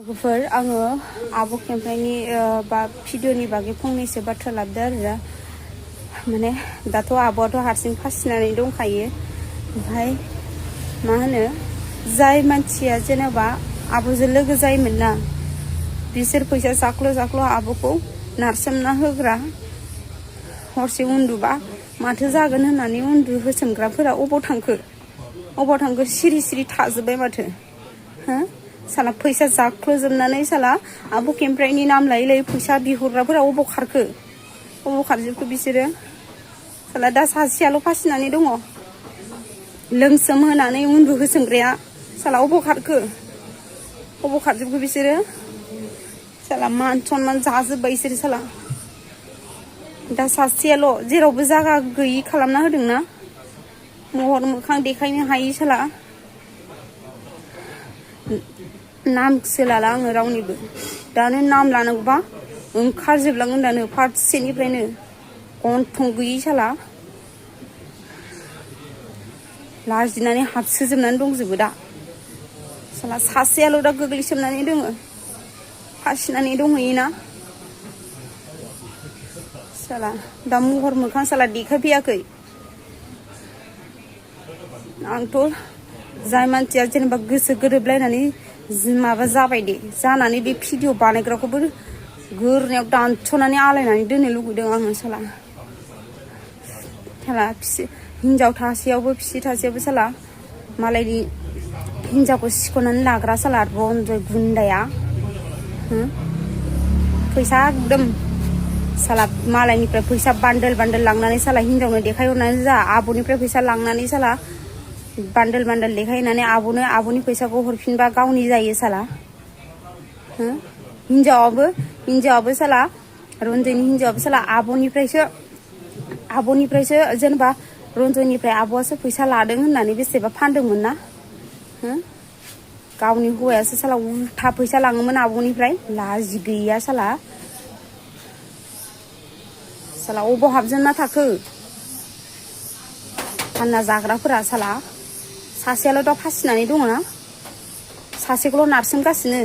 लोगोफोर आङो आब' केमफ्राइनि बा भिडिअनि बागै फंनैसो बाथ्रा लाबोदो आरो माने दाथ' आब'आथ' हारसिं फासिनानै दंखायो ओमफ्राय मा होनो जाय मानसिया जेनेबा आब'जों लोगो जायोमोन ना बिसोर फैसा जाख्ल' जाख्ल' आब'खौ नारसोमना होग्रा हरसे उन्दुबा माथो जागोन होननानै उन्दुहोसोमग्राफोरा अबाव थांखो सिरि सिरि थाजोब्बाय माथो हो साला फैसा जाख्ल'जोबनानै साला आब' केमफ्राइनि नाम लायै लायै फैसा बिहरग्राफोरा अबाव खारजोबखो बिसोरो साला दा सासेयाल' फासिनानै दङ लोंसोम होनानै उन्दुहोसोमग्राया साला अबाव खारजोबखो बिसोरो साला मान सनमान जाजोब्बाय बिसोरो साला दा सासेयाल' जेरावबो जागा गैयि खालामना होदोंना महर मोखां देखायनो हायि साला नामसो लाला आङो रावनिबो दानो नाम लानांगौबा ओंखारजोबलांगोन दानो फार्सेनिफ्रायनो गन्थं गैयि साला लाजिनानै हाबसोजोबनानै दंजोबो दा साला सासेयाल' दा गोग्लैसोमनानै दोङो फासिनानै दंहैयोना साला दा महर मोखां साला देखायफैयाखै आंथ' जाय मानसिया जेनेबा गोसो गोरोबलायनानै माबा जाबाय दे जानानै बे भिडिअ बानायग्राखौबो गोरनायाव दानस'नानै आलायनानै दोननो लुगैदों आङो साला हिनजाव थासेयावबो फिसि थासेयावबो साला मालायनि हिनजावखौ सिख'नानै लाग्रा साला रन्जय गुन्दाया फैसा एकदम साला मालायनिफ्राय फैसा बान्डोल लांनानै साला हिनजावनो देखायहरनानै जा आब'निफ्राय फैसा लांनानै साला बान्डोल देखायनानै आब'नि फैसाखौ हरफिनबा गावनि जायो साला हिनजावाबो साला रन्जयनि हिनजावाबो साला आब'निफ्रायसो जेनेबा रन्जयनिफ्राय आब'आसो फैसा लादों होननानै बेसेबा फानदोंमोन ना गावनि हौवायासो साला उल्था फैसा लाङोमोन आब'निफ्राय लाजि गैया साला अबाव हाबजेनना थाखो फानना जाग्राफोरा साला सासेयाल' दा फासिनानै दङ ना सासेखौल' नारसोमगासिनो